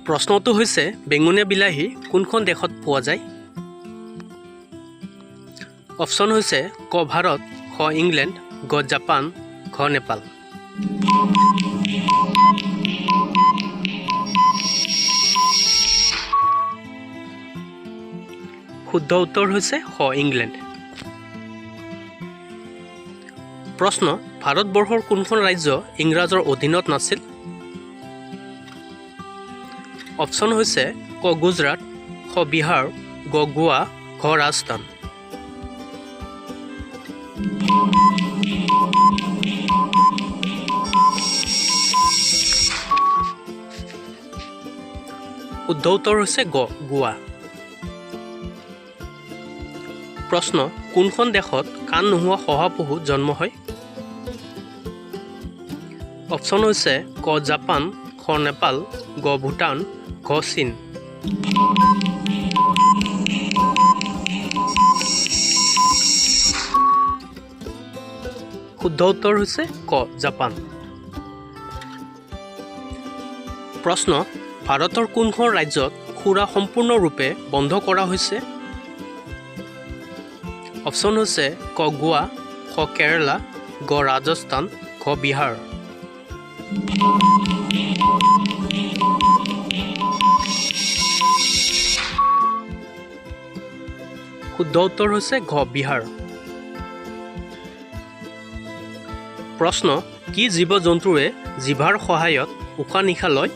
প্ৰশ্নটো হৈছে, বেঙুনীয়া বিলাহী কোনখন দেশত পোৱা যায়? অপশ্যন হৈছে ক ভাৰত, খ ইংলেণ্ড, গ জাপান, ঘ নেপাল। শুদ্ধ উত্তৰ হৈছে খ ইংলেণ্ড। প্ৰশ্ন, ভাৰতবৰ্ষৰ কোনখন ৰাজ্য ইংৰাজৰ অধীনত নাছিল? অপশ্যন হৈছে ক গুজৰাট, খ বিহাৰ, গ গোৱা, ঘ ৰাজস্থান। শুদ্ধ উত্তৰ হৈছে গ গোৱা। প্ৰশ্ন, কোনখন দেশত কাণ নোহোৱা শহাপহু জন্ম হয়? অপশ্যন হৈছে ক জাপান, খ নেপাল, গ ভূটান, ঘ চীন। শুদ্ধ উত্তৰ হৈছে ক জাপান। প্ৰশ্ন, ভাৰতৰ কোনখন ৰাজ্যত সুৰা সম্পূৰ্ণৰূপে বন্ধ কৰা হৈছে? অপশ্যন হৈছে ক গোৱা, খ কেৰালা, গ ৰাজস্থান, ঘ বিহাৰ। শুদ্ধ উত্তৰ হৈছে ঘ বিহাৰ। প্ৰশ্ন, কি জীৱ জন্তুৱে জিভাৰ সহায়ত উশাহ নিশাহ লয়?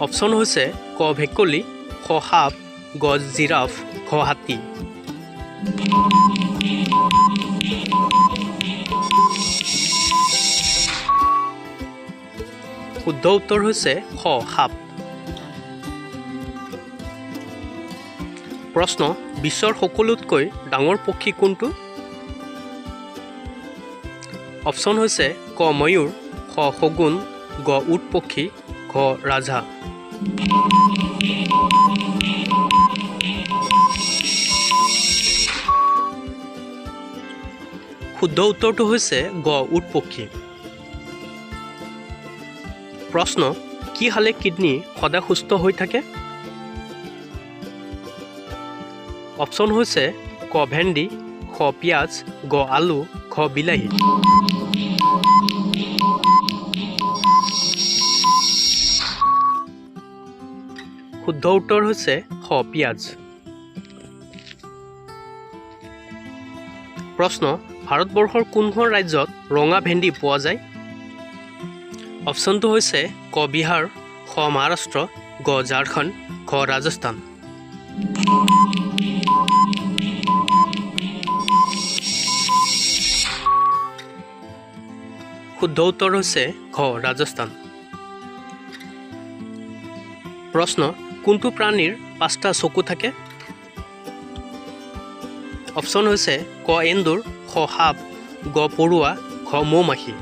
অপশ্যন হৈছে ক ভেকুলী, খ সাপ, গ জিৰাফ, ঘ হাতী। শুদ্ধ উত্তৰ হৈছে খ সাপ। প্ৰশ্ন, বিশ্বৰ সকলোতকৈ ডাঙৰ পক্ষী কোনটো? অপশ্যন হৈছে ক ময়ূৰ, খ শগুন, গ উট পক্ষী, ঘ ৰাজহাঁহ। শুদ্ধ উত্তৰটো হৈছে গ উট পক্ষী। প্ৰশ্ন, কি খালে কিডনী সদায় সুস্থ হৈ থাকে? অপশ্যন হৈছে ক ভেন্দি, খ পিঁয়াজ, গ আলু, ঘ বিলাহী। শুদ্ধ উত্তৰ হৈছে খ পিঁয়াজ। প্ৰশ্ন, ভাৰতবৰ্ষৰ কোনখন ৰাজ্যত ৰঙা ভেন্দি পোৱা যায়? অপশ্যনটো হৈছে ক বিহাৰ, খ মহাৰাষ্ট্ৰ, গ ঝাৰখণ্ড, ঘ ৰাজস্থান। শুদ্ধ উত্তৰ হৈছে ঘ ৰাজস্থান। প্ৰশ্ন, কোনটো প্ৰাণীৰ পাঁচটা চকু থাকে? অপশ্যন হৈছে ক এন্দুৰ, খ সাপ, গ পৰুৱা, ঘ মৌ মাখি।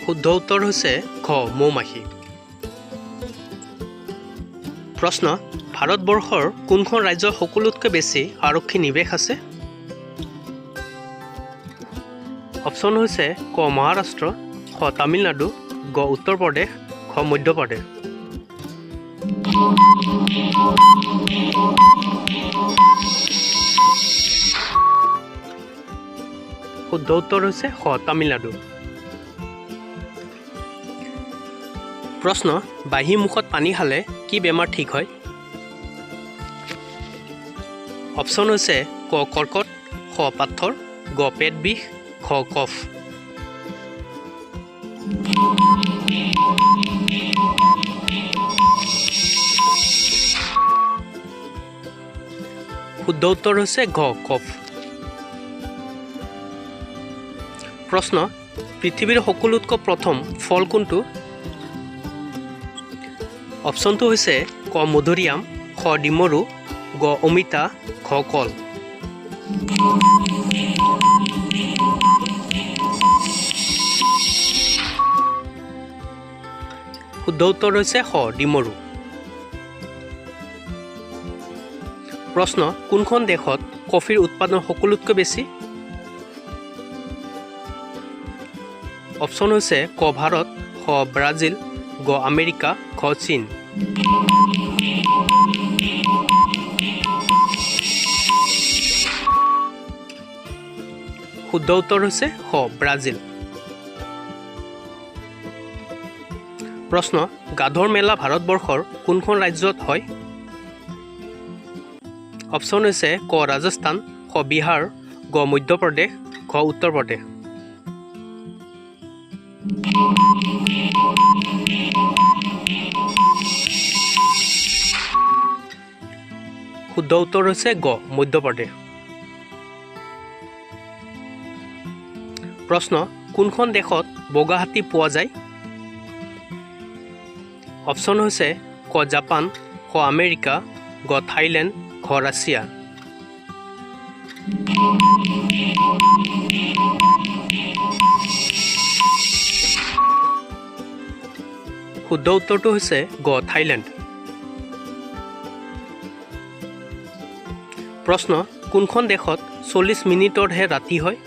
শুদ্ধ উত্তৰ হৈছে ঘ মৌ মাখি। প্ৰশ্ন, ভাৰতবৰ্ষৰ কোনখন ৰাজ্যৰ সকলোতকৈ বেছি আৰক্ষী নিৱেশ আছে? অপশ্যন হৈছে ক মহাৰাষ্ট্ৰ, খ তামিলনাডু, গ উত্তৰ প্ৰদেশ, ঘ মধ্যপ্ৰদেশ। শুদ্ধ উত্তৰ হৈছে খ তামিলনাডু। প্ৰশ্ন, বাহী মুখত পানী খালে কি বেমাৰ ঠিক হয়? অপশ্যন হৈছে ক কৰ্কট, খ পাথৰ, গ পেট বিষ, ঘ কফ। শুদ্ধ উত্তৰ হৈছে ঘ কফ। প্ৰশ্ন, পৃথিৱীৰ সকলোতকৈ প্ৰথম ফল কোনটো? অপশ্যনটো হৈছে ক মধুৰিআম, খ ডিমৰু, গ অমিতা, ঘ কল। শুদ্ধ উত্তৰ হৈছে খ ডিমৰু। প্ৰশ্ন, কোনখন দেশত কফিৰ উৎপাদন সকলোতকৈ বেছি? অপশ্যন হৈছে ক ভাৰত, খ ব্ৰাজিল, গ আমেৰিকা, খ চীন। শুদ্ধ উত্তৰ হৈছে খ ব্ৰাজিল। প্ৰশ্ন, গাধৰ মেলা ভাৰতবৰ্ষৰ কোনখন ৰাজ্যত হয়? অপশ্যন হৈছে ক ৰাজস্থান, খ বিহাৰ, গ মধ্যপ্ৰদেশ, ঘ উত্তৰ প্ৰদেশ। শুদ্ধ উত্তৰ হৈছে গ মধ্যপ্ৰদেশ। প্ৰশ্ন, কোনখন দেশত বগা হাতী পোৱা যায়? অপশ্যন হৈছে ক জাপান, খ আমেৰিকা, গ থাইলেণ্ড, ঘ ৰাছিয়া। শুদ্ধ উত্তৰটো হৈছে গ থাইলেণ্ড। প্ৰশ্ন, কোনখন দেশত 40 মিনিটতহে ৰাতি হয়?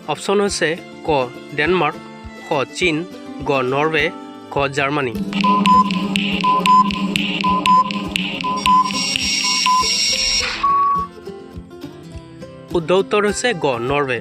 অপশ্যন হৈছে ক ডেনমাৰ্ক, খ চীন, গ নৰৱে, ঘ জাৰ্মানী। শুদ্ধ উত্তৰ হৈছে গ নৰৱে।